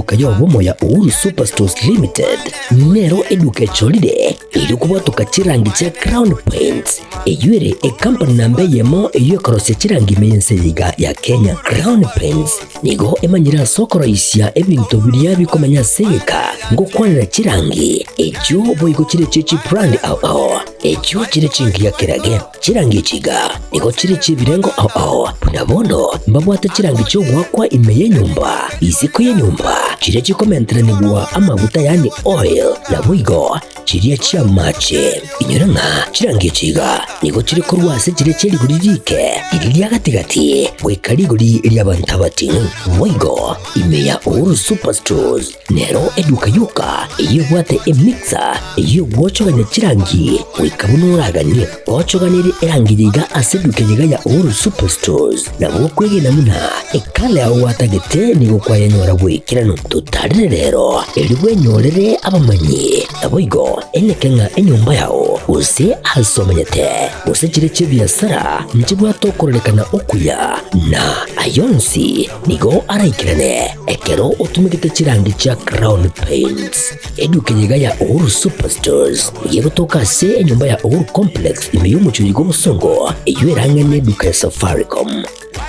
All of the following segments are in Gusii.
Eduka y'obomo ya Uhuru Superstores Limited nero eduka echorire erio kobwatoka chirangi chia Crown Paints, eyio ere ekampani namba eyemo eyio ekorosia chirangi ime y'ense eye iga ya Kenya. Crown Paints nigo emanyire ase okoroisia ebinto biria bikomenya ase egeka ngokwanera chirangi echio boigo chire chie chibrand ao ao echio chire chingiya kerage. Chirangi echi iga nigo chire chi'ebirengo ao ao, buna bono mbabwate chirangi chi'ogoakwa ime y'enyomba, isiko y'enyomba, chiria chikomenteranigwa amaguta yaani oil, naboigo chiria chi'amache. Inyora ng'a chirangi echi iga nigo chire korwa ase chiria chie rigori riike, riria ria gati-gati, goika rigori ri'abanto abating'u. Boigo ime ya Uhuru Superstores Nero eduka yoka eyio ebwate emixer eyio egwochogania chirangi goika buna oraganie. Ochoganerie erangi eye iga ase eduka eye iga ya Uhuru Superstores nabo okwegena buna ekala yao gwatagete nigo kwayenyora bw'ekeranu. Totarere rero erio bwenyorere abamanyi naboigo eneke ng'a enyomba yao gose ase omenyete gose chire chi'ebiasara nchibwate okororekana okuya na ayonsi Nigo araikerane ekero otumegete chirangi chia Crown Paints. Eduka eye iga ya Uhuru Superstores nigo egotoka ase enyomba ya Uhuru Complex ime y'omochie oyo bw'obosongo eyio erang'ane eduka ya Safaricom.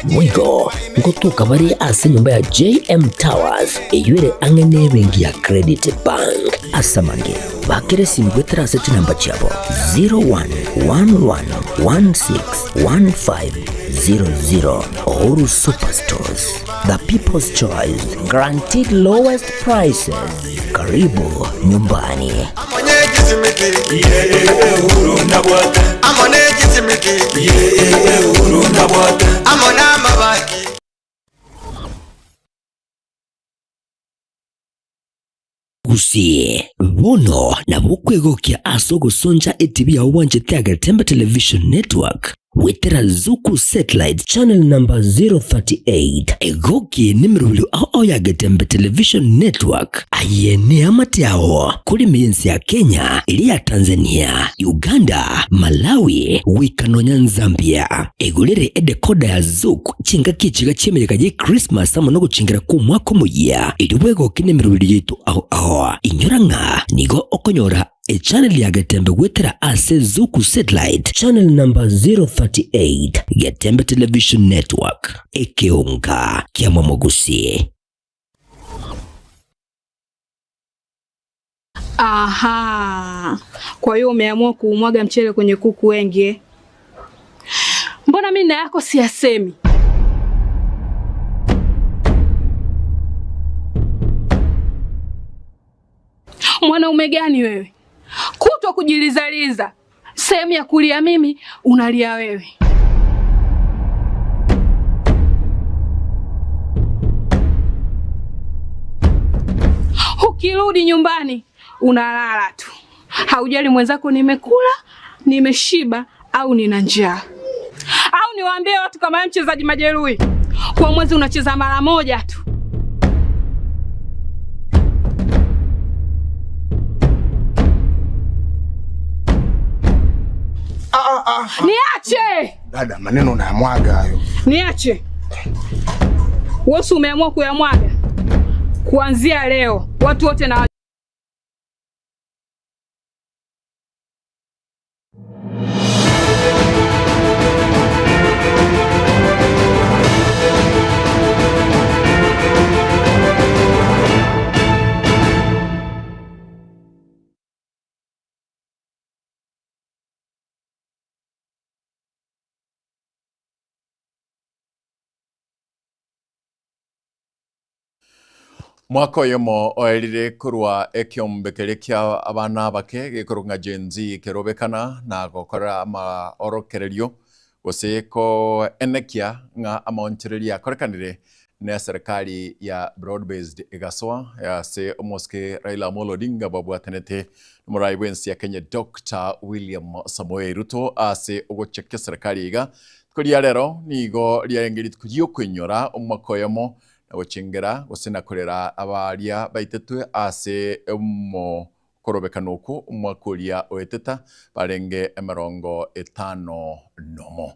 Boigo ngotoka bare ase enyomba ya JM Towers eyio ere ang'e n'ebenki ya Credit Bank. Ase amange, bakera esimi goetera ase chinamba chiabo 0111161500. Uhuru Superstores, the people's choice, guaranteed lowest prices. Karibu nyumbani. Gusii, bono nabo okwegokia ase ogosoncha etibi yao bwanchete Agetembe Television Network goetera Zuku Satellite Channel number 038. Egokie nemerobio ao ao ya Getembe Television Network. Aye neamate ao korime y'ense ya Kenya, eria ya Tanzania, Uganda, Malawi goika nonya Zambia. Egorere edecoder ya Zuku chingaki echiga chi'emeyega ye Christmas amo nogochingera kw'omwaka omoyia, erio bwegoke nemeroberi yaito ao ao. Inyora ng'a nigo okonyora echannel ya Getembe goetera ase Zuku Satellite channel number 038, Getembe Television Network, ekeonga ki'amamogusi. Aha, kwa hiyo umeamua kuumwaga mchele kwenye kuku wengi eh? Mbona mimi na yako siyasemi? Mwanaume gani wewe, kutwa kujilizaliza, sehemu ya kulia mimi unalia wewe. Ukirudi nyumbani unalala tu, haujali mwenzako nimekula, nimeshiba au nina njaa. Au niwaambie watu kama wewe mchezaji majeruhi, kwa mwezi unacheza mara moja tu. Niache! Dada, maneno unayamwaga hayo. Niache. Wewe umeamua kuyamwaga. Kuanzia leo watu wote na Mwaka oyomo oerire korwa ekiombe keria kia abana abake gekorokwa ng'a Gen Z kerobekana na gokora amaorokererio gose koenekia ng'a amaonchoreria akorekanire ne eserekari ya Broad Based egasoa ase omosike Raila Amolo Odinga babwatanete nomorai bwensi ya Kenya Doctor William Samoei Ruto ase ogochekia eserekari iga. Rituko ria rero nigo riarenge rituko riokoinyora omwaka oyomo na gochengera gose na korera abaria baitetwe ase omokorobekano okwo omwaka oria oeteta barenge emerongo etano nomo.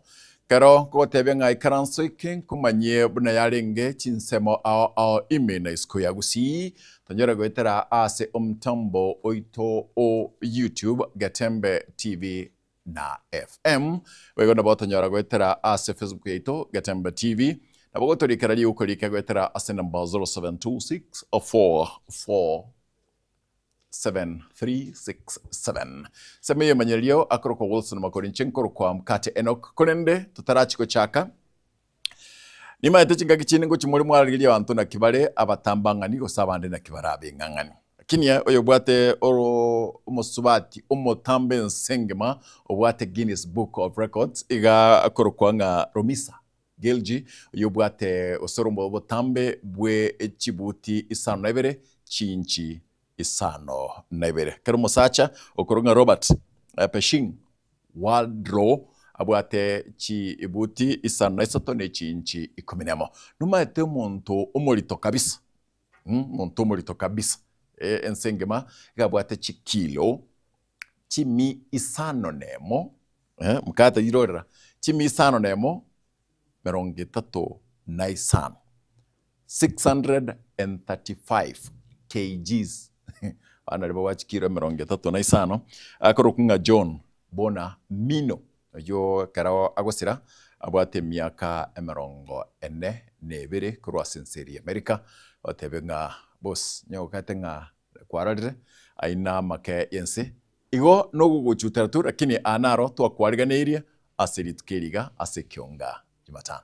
Kero nkogotebia ng'a ikaranso eke nkomanyie buna yarenge chinsemo ao ao ime na isiko ya Gusii, tonyore goetera ase omtambo oito o YouTube Getembe TV na FM. Boigo nabo otonyora goetera ase Facebook yaito Getembe TV. Nabo gotorikera riuko rike goetera ase number 072644 7367. Seme y'emanyererio akorokwa Wilson Makori inche nkorokwa Mkate Enock. Korende totarachi gochaka, nimaete chingaki chinde ngochia more mwarigeria abanto naki bare abatambang'ani gose abande naki bare abeng'ang'ani. Lakini oyobwate oro omosubati omotambe ense engima obwate Guinness Book of Records iga akorokwa ng'a Romisa Gilji, oyobwate gose ore obotambe bwe chibuti isano na ibere, chiinchi isano na ibere. Kera omosacha okorokwa ng'a Robert Pershing Wardlaw abwate chibuti isano na isato ne chiinchi ikomi nemo. Nomaete omonto omorito kabisa, omonto omorito kabisa ense engima iga abwate chikilo chimi isano nemo, mokate irorera, chimi isano nemo merongo etato na isano, 635 kgs, abana riria babwate chikiro emerongo etato na isano, akorokwa ng'a John Bona Mino, oyio ekero agosira abwate emiaka emerongo ene na ebere korwa ase ense eria ya America, otebe ng'a boss, nyogokete ng'a Kwarorire, aina amake y'ense. Igo nogogochutera tu, lakini aa naro twakwariganeirie ase rituko eri iga ase ekionga Jumatano.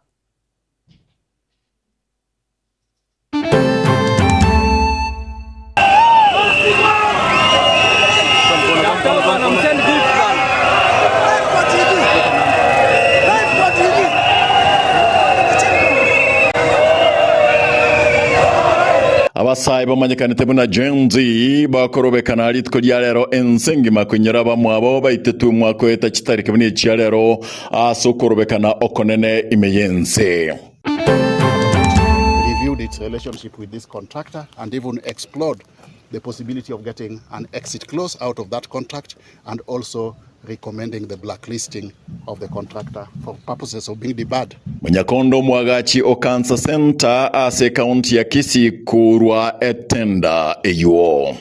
Abasae bamanyekanete buna Gen Z bakorobekana rituko ria rero ense engima koinyora abamwabo baitetwe omwaka oeta chitariki buna echia rero ase okorobekana okonene ime y'ense. reviewed its relationship with this contractor and even explored the possibility of getting an exit clause out of that contract and also recommending the blacklisting of the contractor for purposes of being debarred. Monyakondo omwagachi o Cancer Centre ase ekaunti ya Kisii korwa etenda eywo.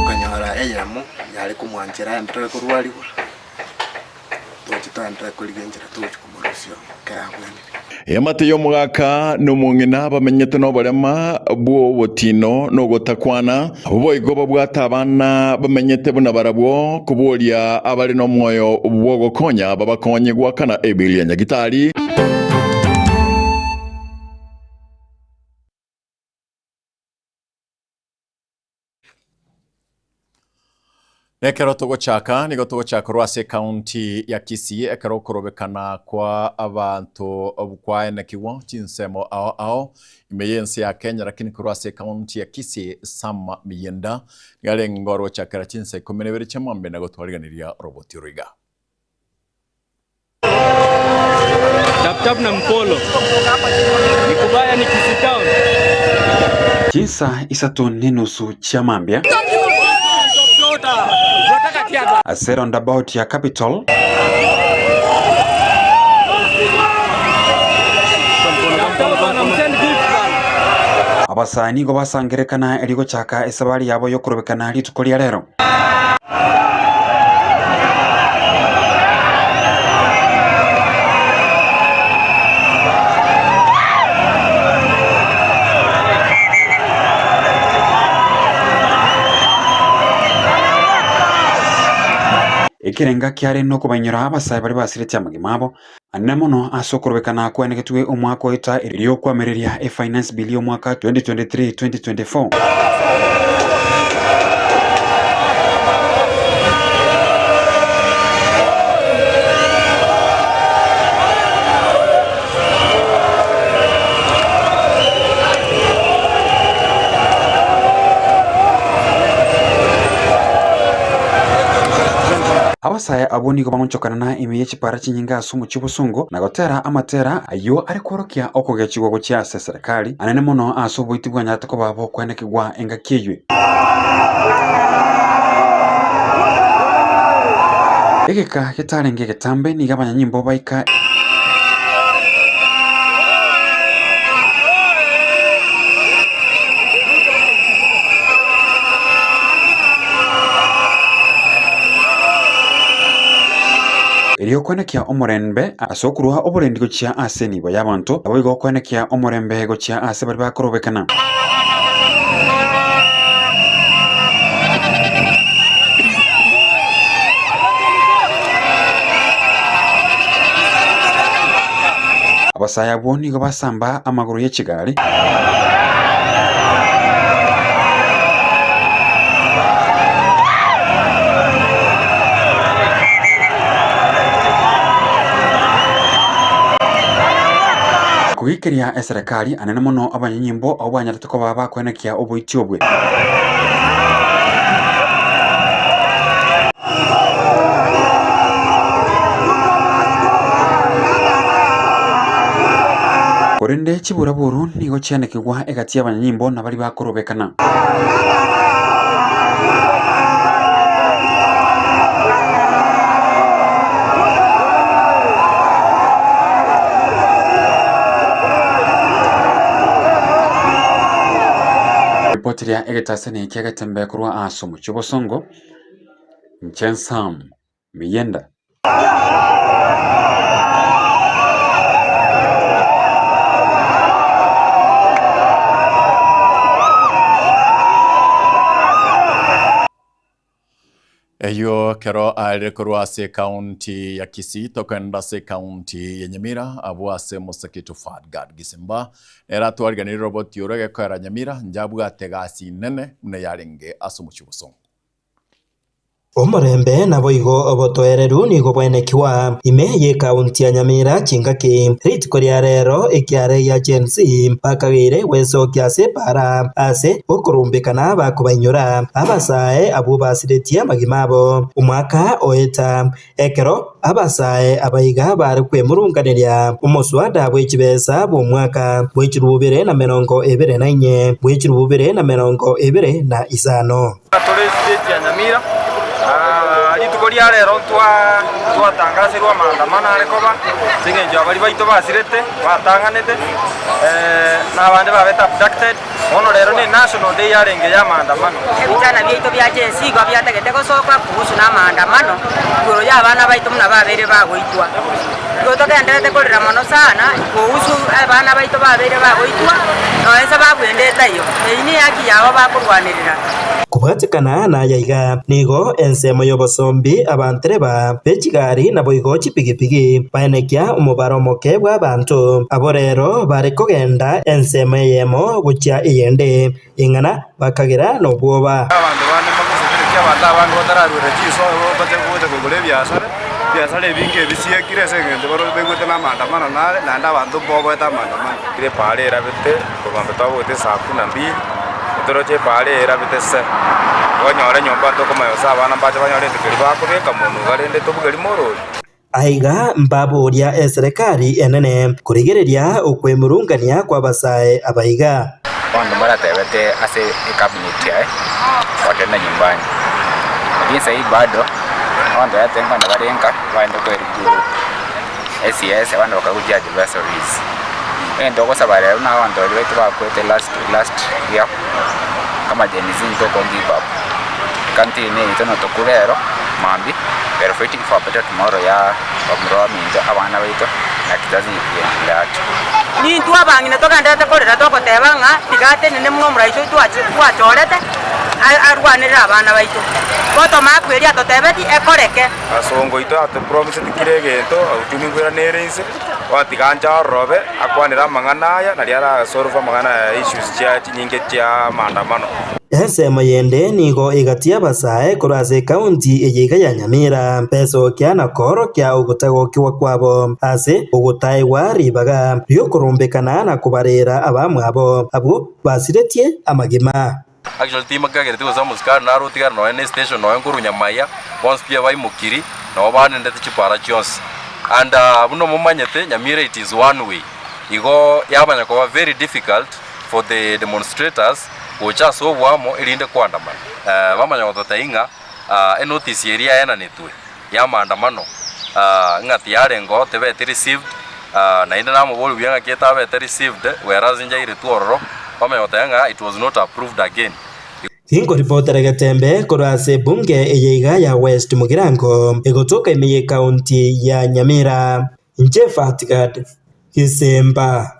Okanyora eyemo yare komwanchera aenderere korwarigwa, tochi toenderere korigia enchera togochia komorusia ekero abwenire. Eamate y'omogaka na omong'ina bamenyete noborema bw'obotino na ogotakwana, abwo boigo babwate abana bamenyete buna barabwo, koboria abare nomoyo bw'ogokonya babakonye goakana ebill ya nyagitari. Nekero togochaka nigo togochaka korwa ase ekaunti ya Kisii ekero okorobekana kwa abanto kwaenekigwa chinsemo ao ao ime y'ense ya Kenya lakini korwa ase ekaunti ya Kisii Sam Miyenda nigo arenge orochakera chinsa ikomi na ibere chia mwambia na gotwariganiria oroboti oro iga. Tap tap na mfolo. Ni kubaya ni Kisii town. Chinsa isato nenusu chia mambia ase roundabout ya Capital, Abasae nigo basangerekana erio gochaka esabari yabo y'okorobekana rituko ria rero. Ekerenga kiare nokobainyora abasae baria basiretie amagima abo, anene mono ase okorobekana kwaenegetwe omwaka oeta erio kwamereria e-Finance Bill y'omwaka 2023-2024. Abasae abwo nigo bagochokana na ime ye chipara chinyinge ase omochie obosongo na gotera amatera ayio are kworokia okogechigwa gochia ase eserekari, anene mono ase oboiti bwanyarete koba bokwenekigwa engaki eyio. Egeka getarenge egetambe nigo abanyanyimbo baika. Erio kwenekia omorembe ase okorua oborendi gochia ase enibo y'abanto, naboigo kwenekia omorembe gochia ase baria bakorobekana. Abasae abwo nigo basamba amagoro ye chigari. Kogikeria eserekari anene mono abanyanyimbo abwo banyarete koba bakoenekia oboiti obwe. Korende chiburaburu nigo chianekigwa egati y'abanyanyimbo na baria bakorobekana. Ripoti ria egetasani kia Getembe korwa ase omochie o Bosongo, Inche Sam Miyenda. Eyio kero arire korwa ase ekaunti ya Kisii tokogenda ase ekaunti ya Nyamira abwo ase Mosakito Fadgard Gisimba nere atwariganirie roboti oro egekoera Nyamira inche abwate egasi inene buna yarenge ase omochie o Bosongo. Omorembe naboigo obotoereru nigo bwaenekigwa ime y'ekaunti ya Nyamira chingaki rituko ria rero ekiare gia Gen Z bakageire gwesokia ase epaara ase okorumbekana bakobainyora abasae abwo basiretie amagima abo omwaka oeta ekero abasae abaiga bare kwemurunganeria omoswada bwe chibesa bw'omwaka bwe chirubere na merongo ebere na inye bwe chirubere na merongo ebere na isano. Tore estate ya Nyamira, rituko ria rero twatangaserwe amaandamano are koba ase eng'encho ya baria baito basirete, batang'anete, na abande babete abducted, bono rero ne national day yarenge ya amaandamano. Ebichana biaito bia Gen Z igo biatagete gosoka kuhusu na amaandamano igoro ya abana baito buna babeire bagoitwa. Igo togendererete korera mono sana kuhusu abana baito babeire bagoitwa, nonya inse babwende etaiyo. Eyio nehaki yabo bakorwanerera. Kobwatekana naya iga, nigo ensemo y'obosombi abantereba be chigari naboigo chipigipigi baenekia omobaro omoke bw'abanto abwo rero bare kogenda ensemo eyemo gochia eyende, ing'ana bakagera nobwoba. Abanto bande mbagoseberetie abanto abange batararuera chinsobo bache gocha kogora ebiasara, ebiasara ebinge ebisiekire ase eng'encho barobwo baigwete na amaandamano nare, naende abanto mboboete amaandamano. Epaara erabete korwa mambia twabogete saa kumi na mbili, toroche epaara eye erabete se, okonyora enyomba ntokomanya gose abana mbache banyore egento keria bakobeka monwe iga rende tobuge rimo orori. Aiga mbaboria eserekari enene korigereria okwemurungania kw'abasae abaiga. Bono mbaratebete ase ecabinet yaye wataenda nyumbani, lakini sahii bado abanto baye nkogenda bare nka bagende koerigroup SCS abande bakaguchia advisories. Egento ogosaba rero na abanto baria baito bakwete last last year kama Gen Z ntoko give up. Country eye neyaito notokure ero mambia we are fighting for a better tomorrow ya bamura baminto abana baito na kizazi kiaito. Nintwe abang'ina togendererete korera togoteba ng'a tiga atenene buna omoraisa oito twachorete arwanerere abana baito. Bottom up eria atotebetie ekoreke. Asongo oito atopromiseti kera egento, uchumi nkoirana ere inse, bono tiga anche arorobe, akwanere amang'ana aya, nario arasolve amang'ana aya issues chia chinyinge chia maandamano. Ensemo yende nigo egatia abasae korwa ase ekaunti eye iga ya Nyamira besokia na koorokia ogotagokigwa kwabo ase ogotaegwa ribaga ri'okorumbekana na kobarera abamwabo abwo basiretie amagima. Actually timakagereti gose omosikari naro otigare nonya ne station nonya nkorwa Nyamaiya, bonsi pi abaimokiri, nabo banendete chipara chionsi. And buna momanyete Nyamira it is one way, igo yamanya koba very difficult for the demonstrators gocha ase oboamo erinde koandamana. Bamanya gototebia ng'a enotice eria yaenanetwe. Y'amaandamano, ng'a tiyarengeo tebeti received, naende namoboria buya ng'aki etabete received, whereas inchairetwe ororo, bamanye goteba ng'a it was not approved again. Inkoripotera Getembe korwa ase ebunge eye iga ya West Mugirango egotoka ime y'ekaunti ya Nyamira. Inche Fatgad Gisemba.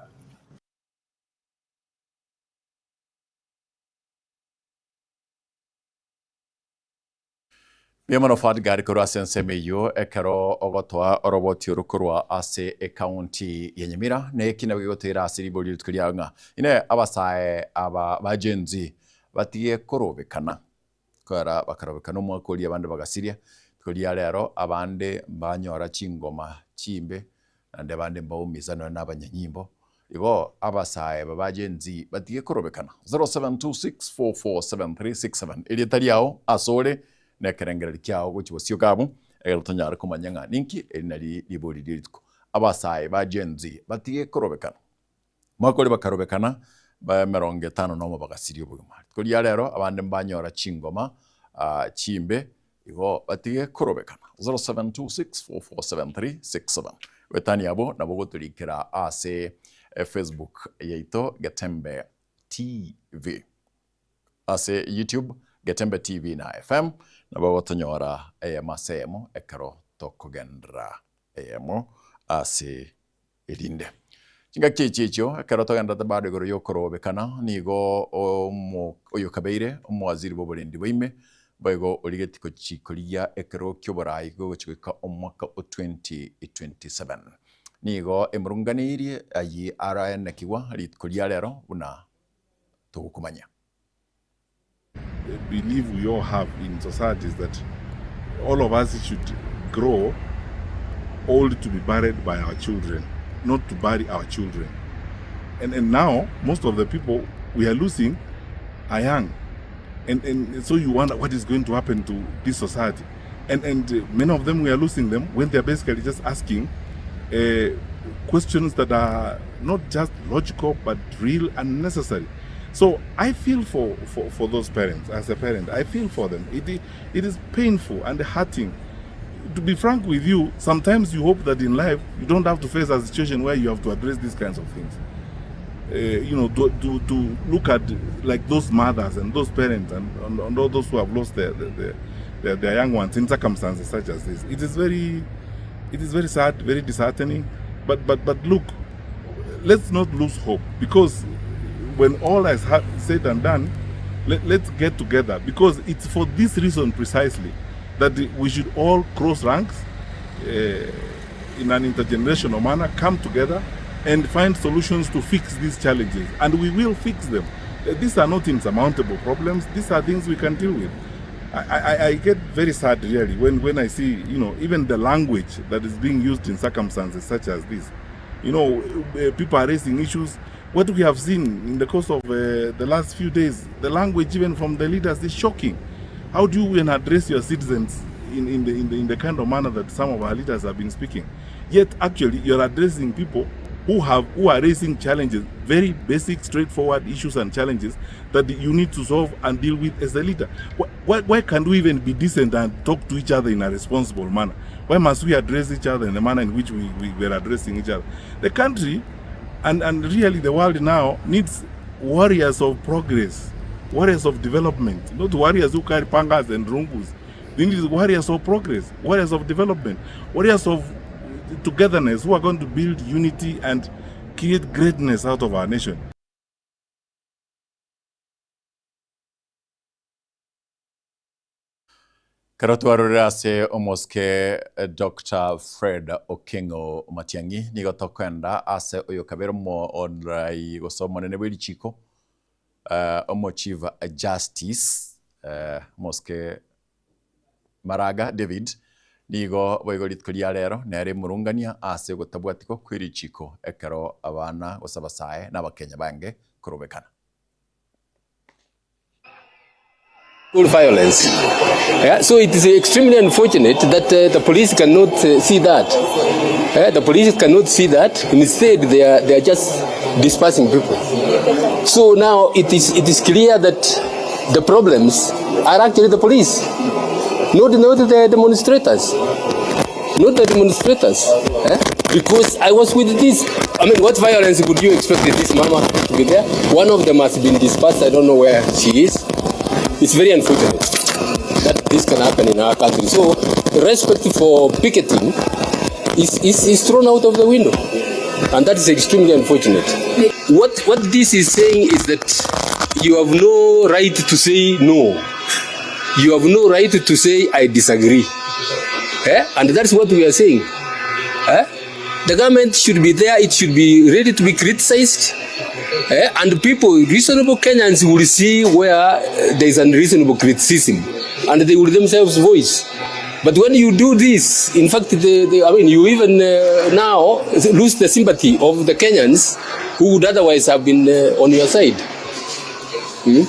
Mbuya mono Fadgard korwa ase ensemo eyio ekero ogotoa oroboti oro korwa ase ecounty ya Nyamira na eki nabo gegotoira ase ribori rituko riao ng'a inee abasae aba ba Gen Z batige korobekana kora bakarobekana omwaka oria abande bagasiria rituko ria rero abande mbanyora chingoma chimbe naende abande mbaumisa nonya na abanyanyimbo Igo abasae aba ba Gen Z batige korobekana. 0726447367 Erieta riao asore na ekerengererio kiao gochia bosio kabu ekero tonyare komanya ng'a ninki eri nari ribori rie rituko. Abasae ba Gen Z batige korobekana. Mwaka oria bakarobekana ba emerongo etano nomo bagasiria obogima. Rituko ria rero abande mbanyora chingoma chimbe Igo batige korobekana. 0726447367 Goetania abwo nabo ogotorikera ase Facebook yaito Getembe TV. Ase YouTube Getembe TV na FM nabo ogotonyora eyemo ase eyemo ekero tokogenderera eyemo ase erinde. Chingaki echi echio ekero togendererete bado igoro y'okorobekana, nigo omo oyokabeire omowaziri bw'oborendi bwaime, boigo origetie gochi korigia ekero ki'oborai gogochi goika omwaka o 2027. Nigo emurunganeirie ayio araenekigwa rituko ria rero buna togokomanya. The belief we all have in society is that all of us should grow old to be buried by our children, not to bury our children. And, and now, most of the people we are losing are young. And, and so you wonder what is going to happen to this society. And, and uh, many of them, we are losing them when they are basically just asking uh, questions that are not just logical, but real and necessary. So I feel for, for, for those parents, as a parent, I feel for them. It, it is painful and hurting. To be frank with you, sometimes you hope that in life you don't have to face a situation where you have to address these kinds of things. Uh, you know, to, to, to look at like those mothers and those parents and, and, and all those who have lost their, their, their, their young ones in circumstances such as this. It is very, it is very sad, very disheartening. But, but, but look, let's not lose hope because when all is said and done, let, let's get together because it's for this reason precisely that we should all cross ranks uh, in an intergenerational manner, come together and find solutions to fix these challenges. And we will fix them. Uh, these are not insurmountable problems. These are things we can deal with. I, I, I get very sad really when, when I see, you know, even the language that is being used in circumstances such as this. You know, uh, people are raising issues. What we have seen in the course of uh, the last few days, the language even from the leaders is shocking. How do you even address your citizens in, in, the, in, the, in the kind of manner that some of our leaders have been speaking? Yet actually you're addressing people who have who are raising challenges, very basic, straightforward issues and challenges that you need to solve and deal with as a leader. Why, why, why can't we even be decent and talk to each other in a responsible manner? Why must we address each other in the manner in which we, we, we are addressing each other? The country and, and really the world now needs warriors of progress, warriors of development, not warriors who carry pangas and rungus. They need warriors of progress, warriors of development, warriors of togetherness who are going to build unity and create greatness out of our nation. Kero twarorire ase omosike Doctor Fred Okengo Matiang'i nigo tokoenda ase oyo kabere omorai gose omonene bwe richiko omo Chief Justice omosike Maraga David nigo boigo rituko ria rero nere emurungania ase ogotabwatikwa kwe richiko ekero abana gose abasae na abakenya bange korobekana. School violence. Yeah, so it is extremely unfortunate that uh, the police cannot uh, see that. Uh, the police cannot see that. Instead, they are, they are just dispersing people. So now it is, it is clear that the problems are actually the police. Not, not the demonstrators. Not the demonstrators. Eh? Because I was with this. I mean, what violence could you expect this mama to be there? One of them has been dispersed. I don't know where she is. It's very unfortunate that this can happen in our country. So, respect for picketing is, is, is thrown out of the window. And that is extremely unfortunate. What, what this is saying is that you have no right to say no. You have no right to say I disagree. Eh? And that's what we are saying. Eh? The government should be there, it should be ready to be criticized. Eh? And people, reasonable Kenyans will see where eh, there is unreasonable criticism and they will themselves voice. But when you do this, in fact, the, the, I mean, you even uh, now lose the sympathy of the Kenyans who would otherwise have been uh, on your side. Hmm?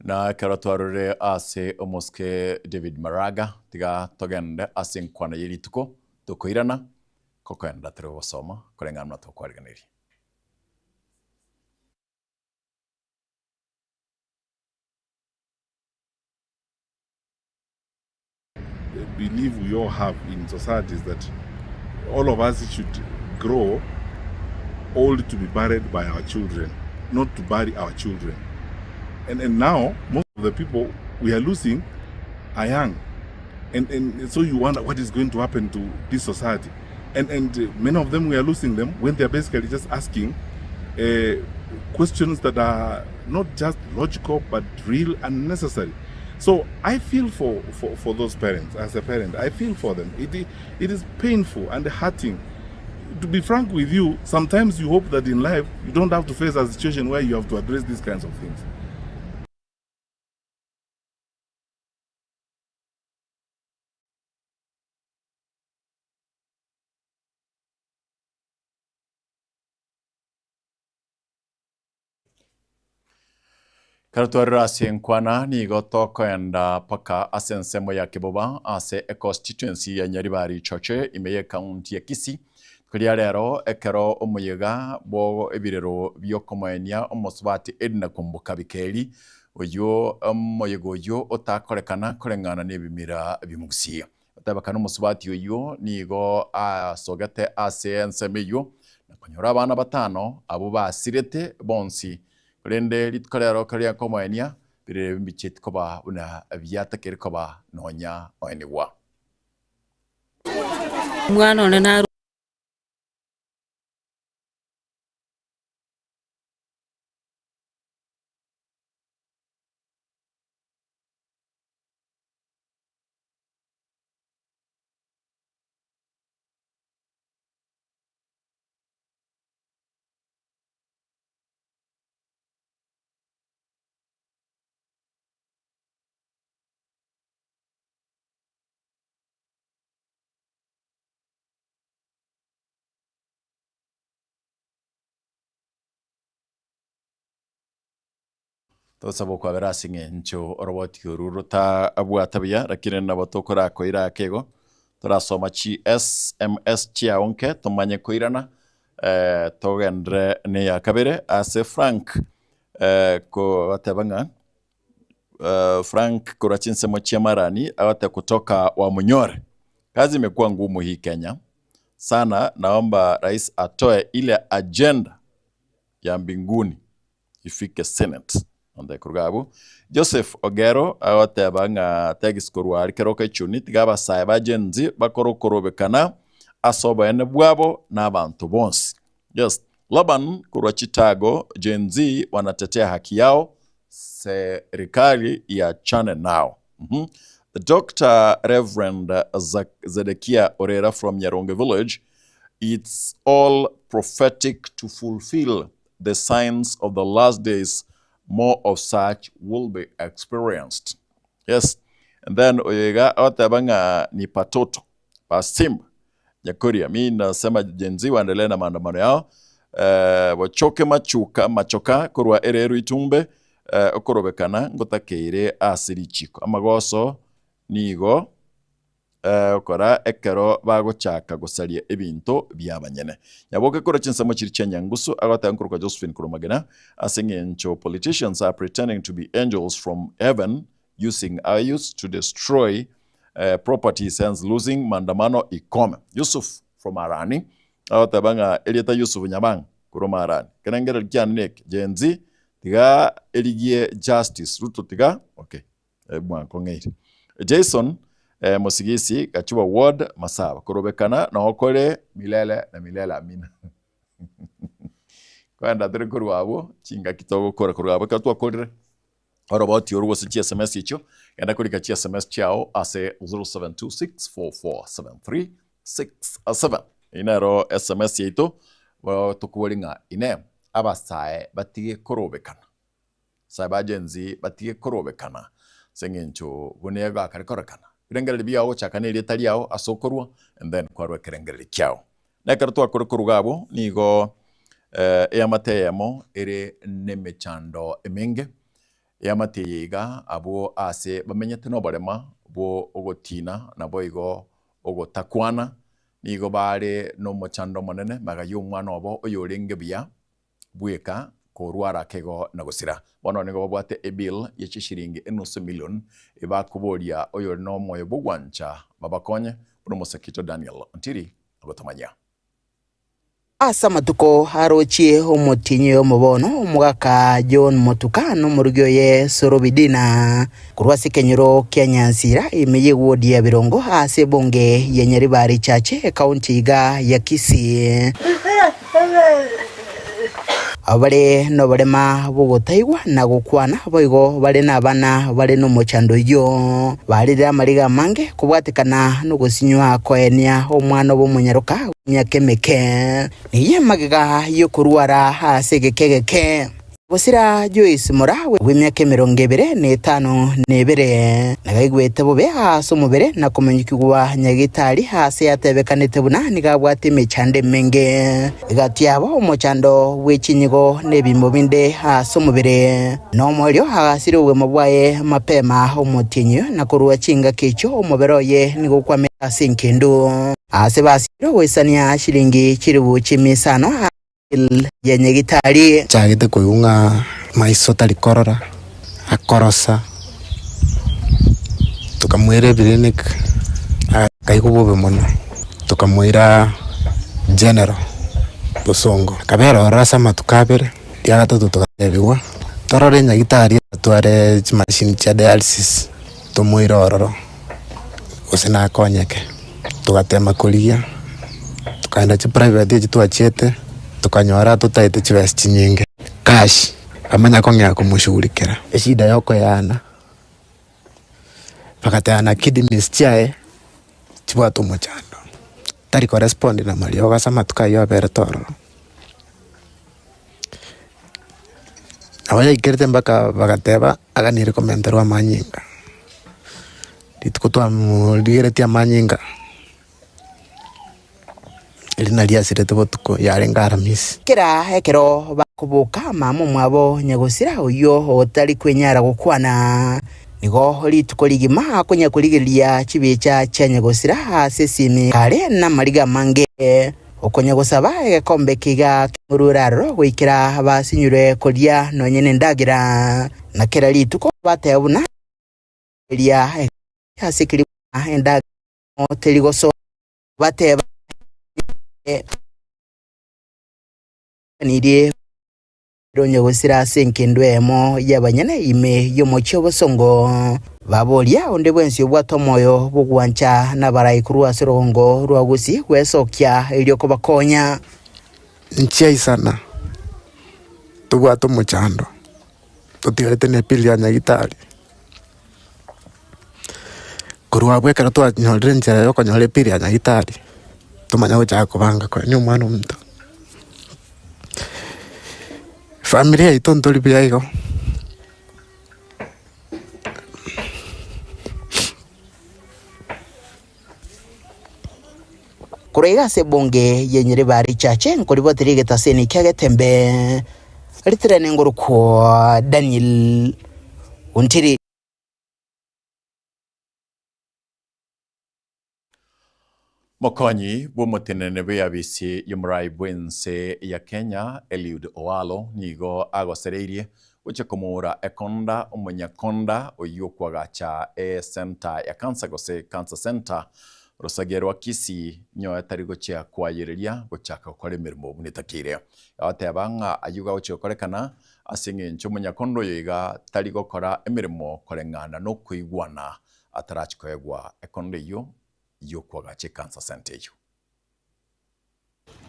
Na ekero twarorire ase omosike David Maraga, tiga togende ase enkwana ye rituko, tokoirana, kokoenda tore gosoma koreng'ana buna tokwarigeneria. belief we all have in society is that all of us should grow old to be buried by our children, not to bury our children. And, and now, most of the people we are losing are young. And, and so you wonder what is going to happen to this society. And, and uh, many of them, we are losing them when they are basically just asking uh, questions that are not just logical, but real and necessary. So I feel for, for, for those parents, as a parent, I feel for them. It, it is painful and hurting. To be frank with you, sometimes you hope that in life you don't have to face a situation where you have to address these kinds of things. Ekero twarire ase enkwana nigo tokoenda mpaka ase ensemo ya Kiboba ase econstituency ya Nyaribari Choche ime y'ecounty ya Kisii. Koria rero ekero omoyega bwo ebirero biokomoenia omosubati Edna Kwamboka Bikeri oyio omoyega oyio otakorekana koreng'ana nebimira bi'omogusii. Otebekana omosubati oyio nigo asogete ase ensemo eyio na konyora abana batano abwo basirete bonsi Korende rituko rero ekero riakomoenia, birere mbichieti koba buna biatakeri koba nonya oenigwa. Omwana one narwe. Tosaba okwabera ase eng'encho oroboti oru rotabwata buya, lakini nabo tokorakoira ake igo, torasoma chi sms chiao nke tomanye koirana eh, togenderere na eya kabere ase Frank eh, ko bateba ng'a eh, Frank korwa chinsemo chia Marani agoteba kutoka Wamunyore, kazi imekuwa ngumu hii Kenya sana, naomba rais atoe ile agenda ya mbinguni ifike Senate. Onde koruga abwo, Joseph Ogero agoteba ng'a Tegis korwa aria keroka echuni tiga abasae ba Gen Z bakore okorobekana ase oboene bwabo na abanto bonsi. Yes, Laban korwa Chitago, Gen Z wanatetea haki yao, serikali iachane nao. Mm Dr. Reverend Zedekiah Orera from Nyaronge Village, it's all prophetic to fulfill the signs of the last days, more of such will be experienced. Yes, and then oyo iga agoteba ng'a ni patoto pa Simba Nyakuria. Mi nasema Gen Z waendelee na maandamano yao eh, bochoke machuka machoka korwa ereru itumbe eh, okorobekana ngotakeire ase richiko amagoso nigo Gokora ekero bagochaka gosaria ebinto bi'abanyene. Nyaboke korwa chinsemo chiria chia Nyangusu agoteba nkorokwa Josephine korwa Magena ase eng'encho politicians are pretending to be angels from heaven using our youths to destroy properties hence losing maandamano ikome. Yusuf from Arani agoteba ng'a erieta Yusuf Nyabang korwa Marani ekerengererio kiane neke Gen Z tiga erigie justice Ruto tiga okay. Mwankong'eire. Jason Mosigisi Gachuba Ward Masaba korobekana noo kore milele na milele amina. Kwenda tore korwa abwo chingaki togokora korwa abwo ekero twakorire oroboti orwo gose chi sms echio genda korika chi sms chiao ase 0726447367 eyio nero sms yaito tokobori ng'a inee abasae batige korobekana. Sae ba Gen Z batige korobekana ase eng'encho buna egakare korekana. Ebirengererio biao gochaka nerieta riao ase okorua and then kwarua ekerengererio kiao. Na ekero twakore koruga abwo nigo eamate eyemo ere nemechando emenge. Eamate eye iga abwo ase bamenyete noborema bwo ogotina naboigo ogotakwana nigo bare nomochando omonene magega yomwana obo oyorenge buya bweka korwara akego na gosira. Bono nigo babwate ebill ye chishiringi enusu emilion ebakoboria oyore nomoyo bw'ogwancha babakonye, buna omosekito Daniel Ontiri agotomanyia. Ase amatuko arochie omotienyi oyomo bono, omogaka John Motuka na omorugi oye Sorobi Dina, korwa ase ekenyoro kia Nyansira ime y'ewodi ya Birongo ase ebunge ya Nyaribari Chache ekaunti iga ya Kisii. Abare noborema bw'ogotaigwa na gokwana, boigo bare nabana bare nomochando oyio, barire amariga amange kobwatekana nogosinywa koenia omwana obo omonyaroka bw'emiaka emeke, neyio magega y'okorwara ase egeka egeke. Gosira Joyce Mora bw'emiaka emerongo ebere na etano na ebere, nagaigwete bobe ase omobere na komanyekigwa nyagetari aase yatebekanete buna nigo abwate emechando emenge. Egati yabo omochando bwe chinyigo na ebimo binde ase omobere. Na omoerio agasira obogima bwaye mapema omotienyi, na korwa chingaki echio omobere oye nigo okwamete ase enkendu. Aase basire ogoisania chilingi chilifu chimia isano ya nyagitari. Nchagete koigwa ng'a maiso tari korora, akorosa, tokamoira ebireneka, akaigwa bobe mono, tokamoira general bosongo, akabera ororo ase amatuko abere, riria gatato togatebiwa, torore nyagitari atware chimashini chia dialysis, tomoire ororo, gose nakonyeke. Togatema korigia, tokaenda chiprivate echi twachiete, tokanyora totaete chibesa chinyinge, cash, bamanya kong'ea komoshughulikera. Eshida ya okoeana, bagateana kidneys chiaye chibwate omochando, tari korespond na mariogo ase amatuko ayio aberete ororo. Nabo yaikerete mpaka bagateba aganire komenterwa amanyinga. Rituko twamorigeretie amanyinga, eri nario asirete botuko yarenge Aramisi. Kera ekero bakoboka mama omwabo nyagosira oyio otari kwenyara gokwana, nigo rituko rigima akonya korigereria chibicha chia nyagosira ase esimi kare namariga amange. Okonya gosaba egekombe kiga kemorure aroro goikera basinyirwe koria nonye nendagera, na kera rituko bateba buna eria ase keria buna endagera teri gosoa, bateba nirie onye gosira ase engendu eyemo y'abanyene ime y'omochie obosongo. Baboria onde bwensi obwate omoyo bw'ogwancha nabarai korwa ase orogongo rwa Gusii gwesokia erio kobakonya. Nchiaisana, tobwate omochando, totigarete ne bill ya nyagitari. Korwa abwo ekero twanyorire enchera ya okonyora ebill ya nyagitari, tomanya gochaka kobanga konya omwana omonto. Familia yaito ntori buya igo. Korwa iga ase ebunge ye Nyaribari Church nkoribwatirie egetaseni kia Getembe ritirene ngorokwo Daniel Ontiri. Mokonyi bw'omoteneneri bw'eabisi y'omorai bw'ense ya Kenya, Eliud Owalo, nigo agosereirie gochia komoura ekonda omonyakonda oyio okwagacha esenta ya cancer gose Cancer Centre rosagia rwa Kisii nyoe tari gochia koayereria gochaka gokora emeremo buna etakeire. Agoteba ng'a ayio gagochia gokorekana ase eng'encho omonyakonda oyo iga tari gokora emeremo koreng'ana nokoigwana atarachia koegwa ekonda eyio y'okoagacha ekansa center eyio.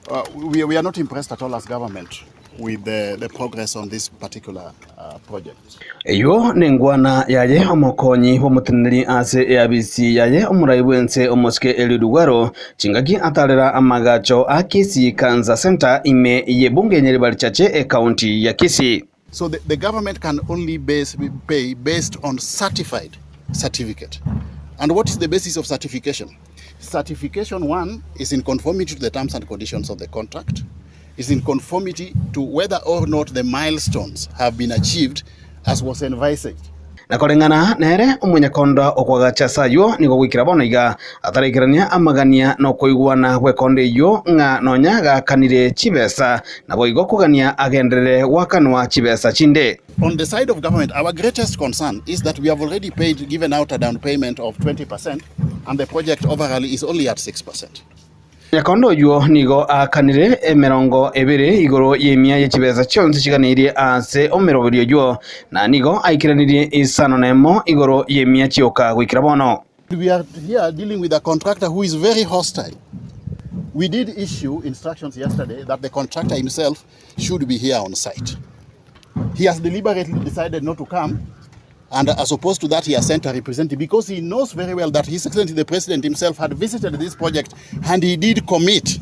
Uh, we, we are not impressed at all as government with the, the progress on this particular uh, project. Eyio nengwana yaye omokonyi bw'omoteneneri ase eabisi yaye omorai bw'ense omosike Eliud Owalo chingaki atarera amagacho a Kisii Cancer Centre ime y'ebunge ya Nyaribari Chache ekaunti ya Kisii. So the, the government can only base, pay based on certified certificate. And what is the basis of certification? Certification one is in conformity to the terms and conditions of the contract, is in conformity to whether or not the milestones have been achieved as was envisaged. Na koreng'ana nere omonyakonda okwagacha ase ayio nigo goikera bono iga ataraikerania amagania na okoigwana gw'ekonda eyio ng'a nonya gaakanire chibesa naboigo kogania agenderere goakanwa chibesa chinde. On the side of government, our greatest concern is that we have already paid, given out a down payment of 20%, and the project overall is only at 6%. Nyakondo oyio nigo aakanire emerongo ebere igoro y'emia ye chibesa chionsi chiganeirie ase omeroberio oyio, na nigo aikeranirie isano nemo igoro y'emia chioka goikera bono. We are here dealing with a contractor who is very hostile. We did issue instructions yesterday that the contractor himself should be here on site. He has deliberately decided not to come, and as opposed to that, he has sent a representative because he knows very well that His Excellency the President himself had visited this project and he did commit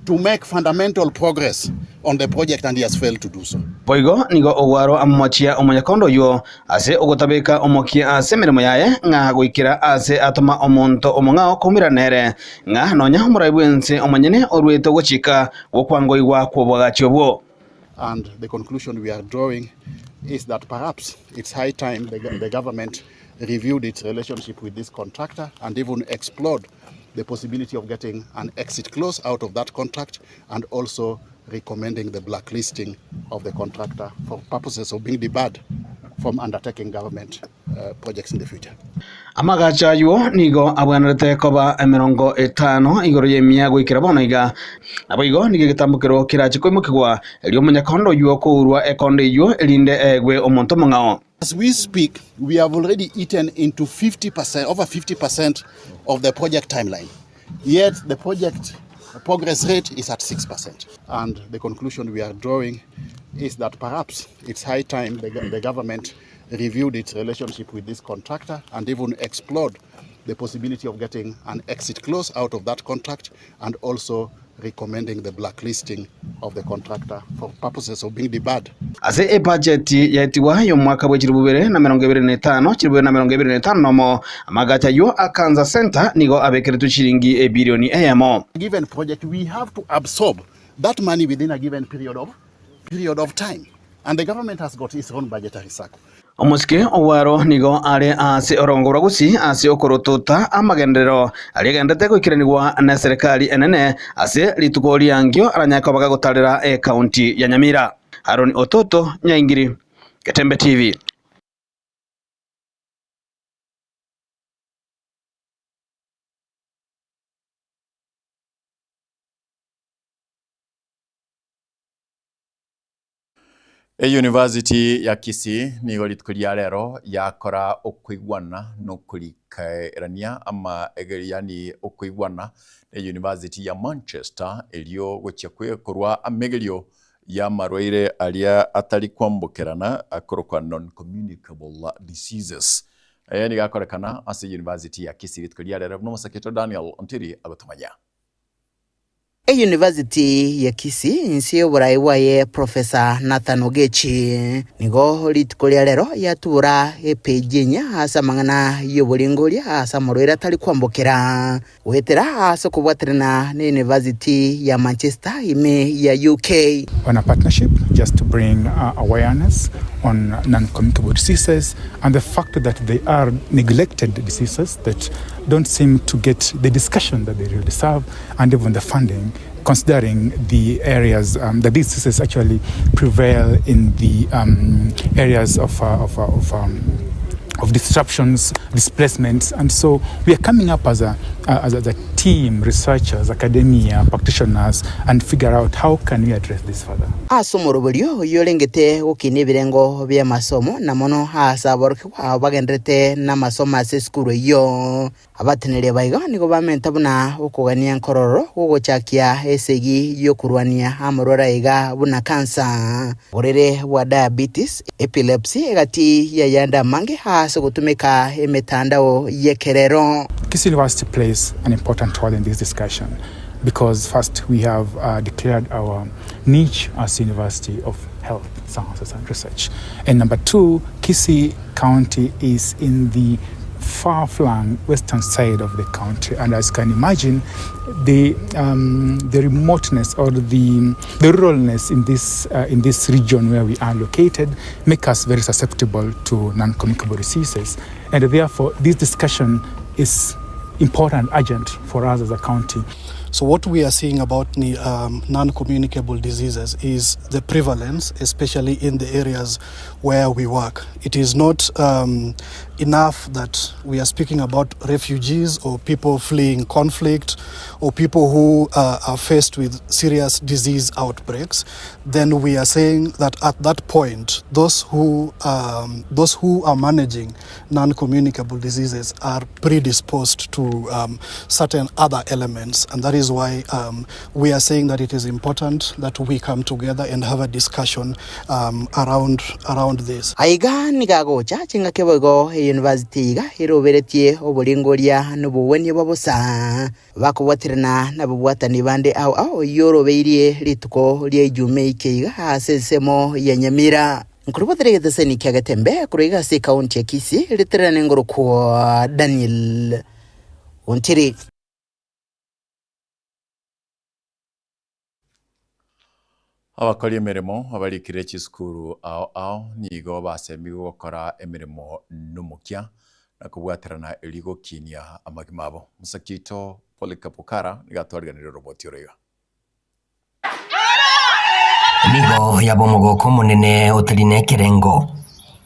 to make fundamental progress on the project and he has failed to do so. Boigo nigo Ogwaro amomochia omonyakondo oyio ase ogotabeka omokia ase emeremo yaye ng'a goikera ase atoma omonto omong'ao koumera nere, ng'a nonya omorai bw'ense omonyene oruete ogochika gw'okwangoigwa kw'oboagachi obwo. And the conclusion we are drawing is that perhaps it's high time the, the government reviewed its relationship with this contractor and even explored the possibility of getting an exit clause out of that contract and also recommending the blacklisting of the contractor for purposes of being debarred from undertaking government uh, projects in the future. Amagacho ayio nigo abwenerete koba emerongo etano igoro y'emia goikera bono iga. Naboigo nigo egetambokero kerache koimokigwa, erio omonyakondo oyio okourwa ekondo eyio, erinde eegwe omonto omong'ao. As we speak, we have already eaten into 50%, over 50% of the project timeline. Yet the project progress rate is at 6%. And the conclusion we are drawing is that perhaps it's high time the, the government reviewed its relationship with this contractor and even explored the possibility of getting an exit clause out of that contract and also recommending the blacklisting of the contractor for purposes of being debarred. Ase ebajeti yaetigwa y'omwaka bwe 2025, 2025 nomo, amagacho ayio a Cancer Centre nigo abekeretwe chiringi ebilioni eyemo. Given project, we have to absorb that money within a given period of, period of time. And the government has got its own budgetary circle. Omosike Owaro nigo are ase orongo rwa Gusii ase okorotota amagenderero aria agenderete goikeranigwa neserikari enene ase rituko riangio aranyare koba gagotarera ekaunti ya Nyamira. Aaron Ototo, Nyaingiri, Getembe TV. Eyunivasiti ya Kisii nigo rituko ria rero yakora okoigwana na okorikeerania ama yaani okoigwana na eyunivasiti ya Manchester erio gochia korwa amegerio y'amarwaire aria atari kwambokerana akorokwa non-communicable diseases. Aya nigo akorekana ase eyunivasiti ya Kisii rituko ria rero buna omosaketo Daniel Ontiri agotomanya. Eyunivasiti ya Kisii inse y'oborai bwaye Professor Nathan Ogechi nigo rituko ria rero yatubora epeji enyia ase amang'ana y'oboringoria ase amarwaire atari kwambokera goetera ase okobwaterana na University ya Manchester ime ya UK. On a partnership. just to bring awareness on non-communicable diseases and the fact that they are neglected diseases that don't seem to get the discussion that they really deserve and even the funding, considering the areas that these diseases actually prevail in the areas of, of, of, of disruptions, displacements. And so we are coming up as a, as, as a team, researchers, academia, practitioners, and figure out how can we address this further. Ase omoroberio oyio orengete gokina ebirengo bi'amasomo, na mono aase aborokigwa abo bagendererete namasomo ase esukuru eyio. Abateneneri abaiga nigo bamenta buna okogania nkororo gogochakia esegi y'okorwania amarware aiga buna kansa, oborere bwa diabetes, epilepsy egati y'ayande amange ase ogotumeka emetandao y'ekerero. Kisii University plays an important role in this discussion because first we have declared our niche as University of Health Sciences and Research, and number two, Kisii County is in the far-flung western side of the country, and as you can imagine, the the remoteness or the the ruralness in this in this region where we are located make us very susceptible to non-communicable diseases, and therefore this discussion is important, urgent for us as a county. So what we are seeing about non-communicable diseases is the prevalence, especially in the areas where we work. It is not enough that we are speaking about refugees or people fleeing conflict or people who are faced with serious disease outbreaks. Then we are saying that at that point, those who are managing non-communicable diseases are predisposed to certain other elements, and that is why we are saying that it is important that we come together and have a discussion around this. Aiga nigo agocha chingaki boigo eyunivasiti iga eroberetie oboringoria na obogwenia bwa bosa, bakobwaterana nababwatani bande ao ao oyio orobeirie rituko ria Ijumaa eke iga ase ensemo ya Nyamira. Nkorobotera egeteseni kia Getembe korwa iga ase ekaunti ya Kisii, ritererane ngorokwa Daniel Ontiri. Abakori emeremo abarikire chisukuru ao ao nigo basemigwe gokora emeremo nomokia na kobwaterana erio gokinia amagima abo. Mosakito Polycarp Okara nigo atwariganirie oroboti oro iga. Nigo yaba omogoko omonene otari nekerengo.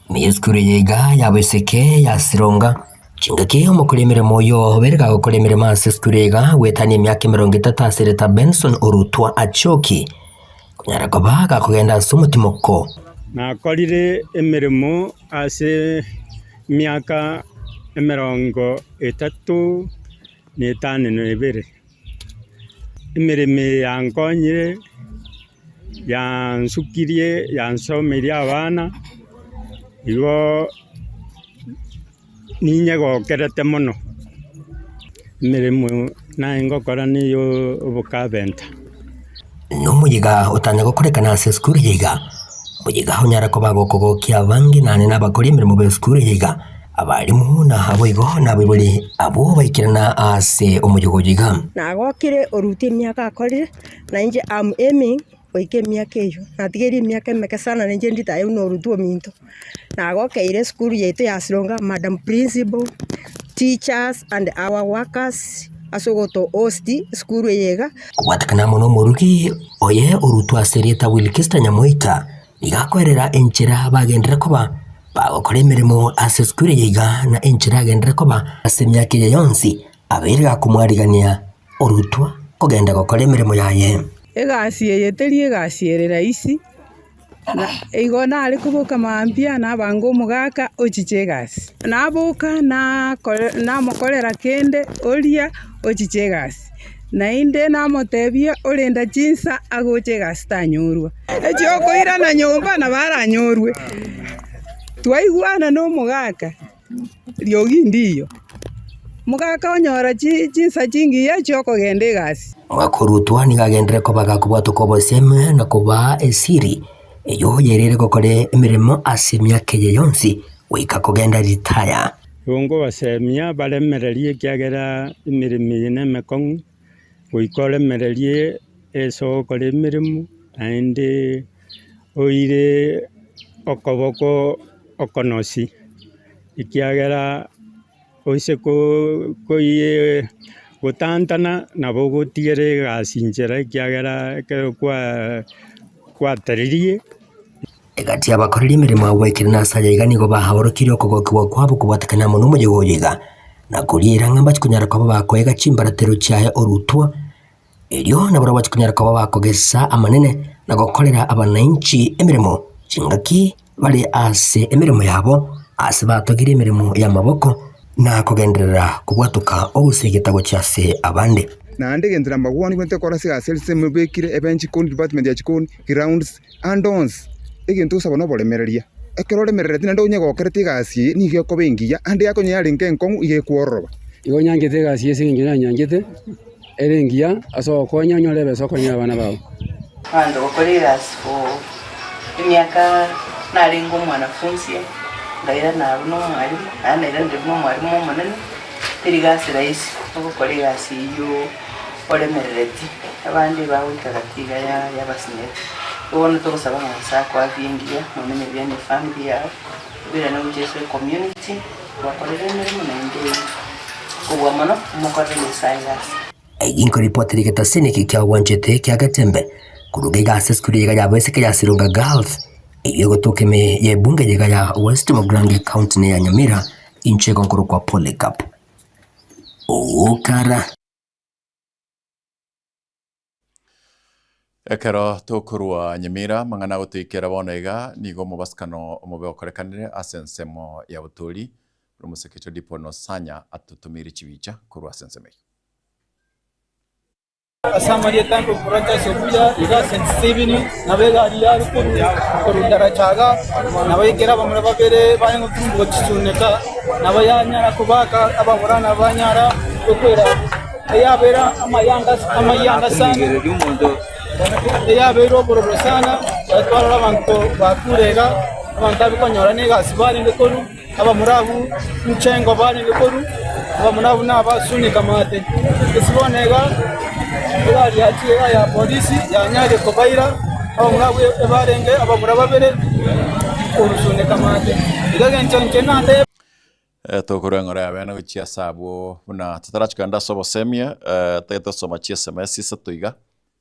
Ime y'esukuru eye iga yabaiseke ya Sironga, chingaki omokori emeremo oyio obeire gagokora emeremo ase esukuru eye iga goetania emiaka emerongo etato ase erieta Benson Orutwa Achoki, konyara koba gakogenda ase omotimoko. Nakorire emeremo ase emiaka emerongo etato na etano na ebere. Emeremo eye yankonyire, yansukirie, yansomirie abana, igo ninyegokerete mono. Emeremo naye ngokora niyo obokabenta. Nomoyega otanya gokorekana ase esukuru eye iga, omoyega onyara koba gokogokia abange naende nabakori emeremo b'esukuru eye iga, abalimu na aboigo nabaibori abwo baikerana ase omoyega oyo iga. Nagokire orutie emiaka akorire, na inche am aiming goika emiaka eyio. Natigeire emiaka emeke sana na inche nditaye buna orutwe ominto. Nagokeire esukuru yaito ya Sironga, madam principal, teachers and our workers ase ogoto host esukuru eye iga. Kobwatekana amo nomorugi oye orutwe ase erieta Wilkista Nyamoita, nigo akoerera enchera bagenderere koba bagokora emeremo ase esukuru eye iga na enchera agenderere koba ase emiaka eye yonsi abeire gakomwarigania orutwa kogenda gokora emeremo yaye. Egasi eye teri egasi ere rahisi, na igo nare koboka mambia nabanga omogaka ochiche egasi. Naboka nakore namokorera kende oria ochiche egasi. Naende namotebia orenda chinsa agocha egasi tanyorwa. Echiokoirana nyomba nabo aranyorwe. Twaigwana na omogaka riogi ndiyo. Omogaka onyora chinsa chingiya chiokogenda egasi. Omogaka orutwa nigo agenderere koba gakobwatoka obosemi na kobaa esiri eyio yerire gokora emeremo ase emiaka eye yonsi goika kogenda ritaya. Igo nkobasemia baremererie ekiagera emeremo eye na emekong'u, goika oremererie ase ogokora emeremo, naende. oire okoboko okonosi, ekiagera oise gotantana nabo ogotigera egasi nchera ekiagera ekero kwateririe. Egati y'abakoreri emeremo abwo baikire nase aya iga nigo bahaorokirie okogokigwa kwabo kobwatekana amo nomoyega oyo iga, na koriera ng'a mbachie konyara koba bakoega chimbaratero chiaye orutwa, erio nabarabwo bachie konyara koba bakogesa amanene na gokorera abanainchi emeremo chingaki bare ase emeremo yabo, ase batogirie emeremo y'amaboko na kogenderera kobwatoka ogosegeta gochia ase abande. Naende egento namba one gwenerete gokora ase egasi ase mobekire ebe chikoni department ya chikoni, grounds, Ande onsi, egento ogosaba noboremereria. Ekero oremerereti naende onye gokerete egasi eye, nigo ekoba engiya, ande yakonya yarenge enkong'u iga ekwororoba. Igo nyanchete egasi ase eng'encho nanyanchete, ere engiya ase ogokonya onyore ebesa okonyere abana bao. Abanto gokora egasi for emiaka narenge omwanafunsi, nkairana abwo na omwalimu, naende nairanire buna omwalimu omonene, teri gasi rahisi ogokora egasi eywo oremerereti. Abande bagoika gati iga y'abasinyeti. Bono togosaba ng'a Nyasae akoe afya engiya, momenye buya ne efamiri yao, oirane gochia ase ecommunity, obakorere emeremo naende kobua mono omokorere Nyasae egasi. Eyio nkoripoti rigetasini eke kiagwanchete kia Getembe koruga iga ase esukuru eyeiga ya Abaiseke ya Sironga Girls eyio egotoka ime y'ebunge eyeiga ya West Mugirango ecounty ne ya Nyamira inche igo nkorokwa Polycarp Okara. Ekero tokorua Nyamira amang'ana agotoikera bono iga, nigo omobasikano omobe okorekanire ase ensemo ya Buturi, buna omosekecho Dipon Osanya atotomeire chibicha korwa ase ensemo eyio. Ase amarieta nkokorwa Charles Obuya, iga St. Stephen, nabo egari yare korwa daraja iga, nabo ekero abamura babere bare gochisuneka, nabo yanyara kobaka abamura nabo banyara gokwera Eyabeire amayanga sana, eyabeire obororo sana, ekero twarora abanto bakure iga, abanto abwo konyora na egasi barenge korwa, abamura abwo mchengo barenge korwa, abamura abwo nabasunika amate. Ase bono iga, egari yachire iga ya polisi yanyarire kobaira, abamura abwo ebarenge abamura babere korusunika amate. Iga egento inche natebe. Tokorua eng'ora ya bene gochia ase abwo buna totarachia kogenda ase obosemia, totagete gosoma chi sms isato iga,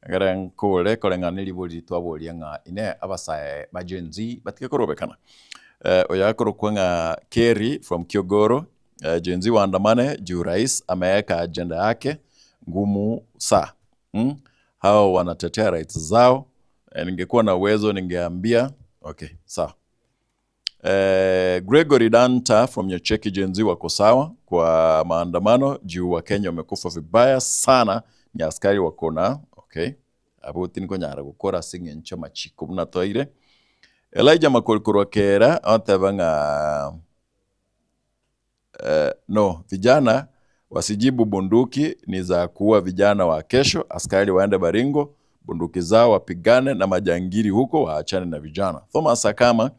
egere nkore koreng'ana na eribori riria twaboria ng'a inee abasae ba Gen Z batige korobekana? Oyo akorokwa ng'a Kerry from Kiogoro, Gen Z waandamane juu rais ameeka agenda yake ngumu sa hao wanatetea rights zao, ningekuwa na uwezo ningeambia okay sawa. Gregory Danta from Nyacheki Gen Z wako sawa kwa maandamano juu wa Kenya wamekufa vibaya sana, ni askari wako na okay abwo tinkonyara gokora ase eng'encho amachiko buna toire. Elijah Makori korwa Kera agoteba ng'a No, vijana wasijibu bunduki ni za kuua vijana wa kesho, askari waende Baringo bunduki zao wapigane na majangiri huko waachane na vijana. Thomas Akama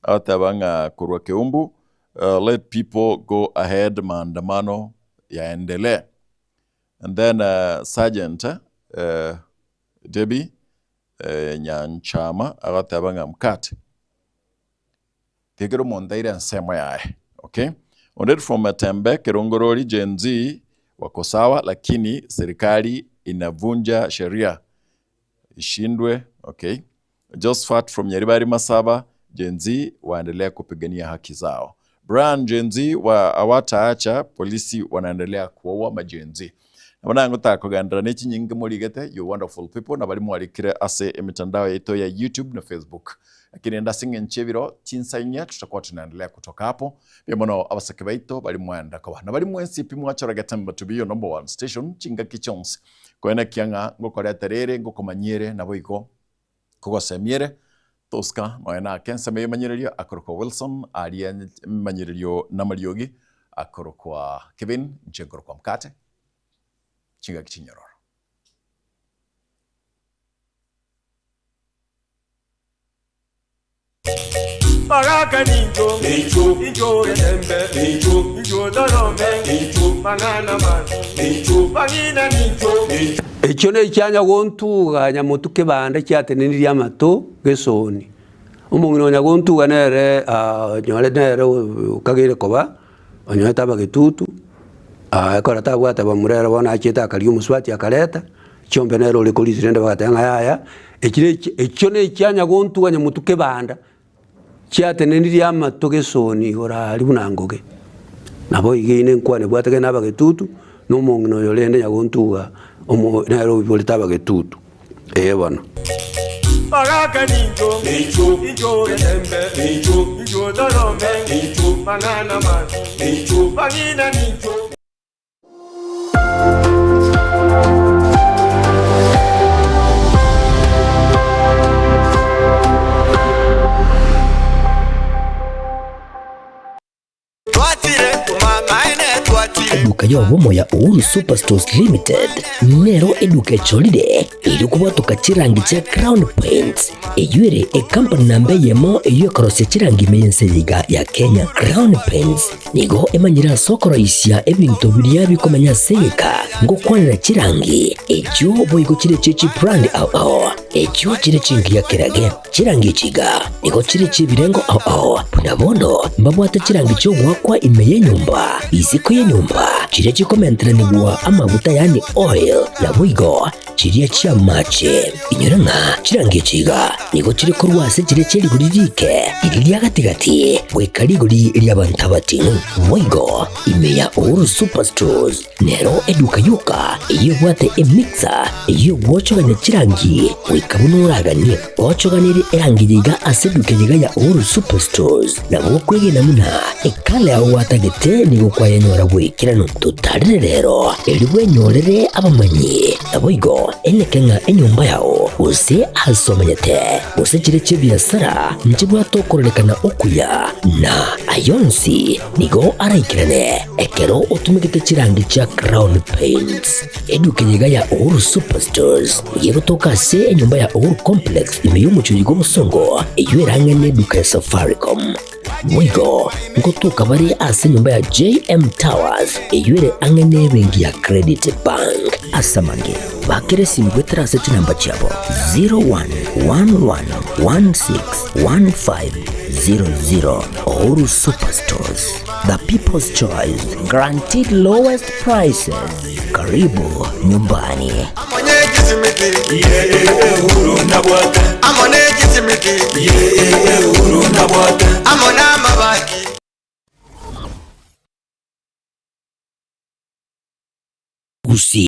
agoteba ng'a korwa Keumbu let people go ahead maandamano yaendelee. And then Sergeant Debbie Nyanchama agoteba ng'a mkate Kegera omonto aire ensemo yaye okay. Onde from Matembe Kerongorori Gen Z wako sawa lakini serikali inavunja sheria ishindwe okay. Josphat from Nyaribari Masaba Gen Z waendelea kupigania haki zao. Brian Gen Z wa hawataacha polisi wanaendelea kuwaua ma Gen Z. Nabo naye ngotaka kogenderera ne chinyinge morigete you wonderful people na baria mwarikire ase emitandao yaito ya YouTube na Facebook. Lakini rende ase eng'encho y'ebiro chinsa inye tutakuwa tunaendelea kutoka hapo. Mbuya mono abasake baito baria mwaenda koba. Na baria mwensi pi mwachoragete Mbatubi your number one station chingaki chionsi. Koenekia ng'a ngokoretera ere ngokomanyia ere naboigo kogosemia ere Tosca nonya nake ensemo y'emanyererio akorokwa Wilson aria emanyererio namariogi akorokwa Kevin inche nkorokwa Mkate chingaki chinyororo. Bagaka nincho, incho getembe, incho torombe, mang'ana mabi, bang'ina nincho. Ekio nekianya gontuga nyamotu kebanda kiatenenirie amato gesoni. Omong'ina onya gontuga nere onyore nere okageire koba, onyorete abagetutu, ekero tabwate bamura ere bono achiete akaria omosubati akareta, chiombe nere ore korisia rende bagateba ng'a yaya, echi ne echio ne echianya gontuga nyamotu kebanda. Chiatenenirie amato gesoni igoro aria buna ngoge. Naboigo ine nkwane bwate na abagetutu, na omong'ina oyo rende nyagontuga omo nere oiborete abagetutu. Ee bono. Bagaka nincho, incho getembe, incho torome, mang'ana mabi, bang'ina nincho. Eduka y'obomo ya Uhuru Superstores Limited nero eduka echorire erio kobwatoka chirangi chia Crown Paints eyio ere ekampani namba eyemo eyio ekorosia chirangi ime y'ense eye iga ya Kenya. Crown Paints Nigo emanyire ase okoroisia ebinto biria bikomenya ase egeka, ngokwanera chirangi, echio boigo chire chie chibrand ao ao, echio chire chingiya kerage. Chirangi echi iga nigo chire chi'ebirengo ao ao, buna bono mbabwate chirangi chi'ogoakwa ime y'enyomba, isiko y'enyomba, chiria chikomenteranigwa amaguta yaani oil, naboigo Chiria chi'amache. Inyora ng'a chirangi echi iga nigo chire korwa ase chiria chie rigori riike, riria ria gati-gati, goika rigori ri'abanto abating'u. Boigo, ime ya Uhuru Superstores nero eduka yoka eyio ebwate emixer eyio egwochogania chirangi goika buna oraganie. Ochoganirie erangi eye iga ase eduka eye iga ya Uhuru Superstores, nabo okwegena buna ekala yao gwatagete nigo kwayenyora bw'ekeranu. Totarire rero, erio bwenyorere abamanyi, naboigo eneke ng'a enyomba yao, gose aase omenyete, gose chire chi'ebiasara nchibwate okororekana okuya, na ayonsi nigo araikerane ekero otumegete chirangi chia Crown Paints. Eduka eye iga ya Uhuru Superstores nigo egotoka ase enyomba ya Uhuru Complex ime y'omochie oyo bw'obosongo, eyio erang'ane eduka ya Safaricom. Boigo ngotoka bare ase enyomba ya JM Towers eyio ere ang'e n'ebenki ya Credit Bank. Ase amange, bakera esimi goetera ase chinamba chiabo 0111161500. Uhuru Superstores, the people's choice, guaranteed lowest prices. Karibu nyumbani. Gusii.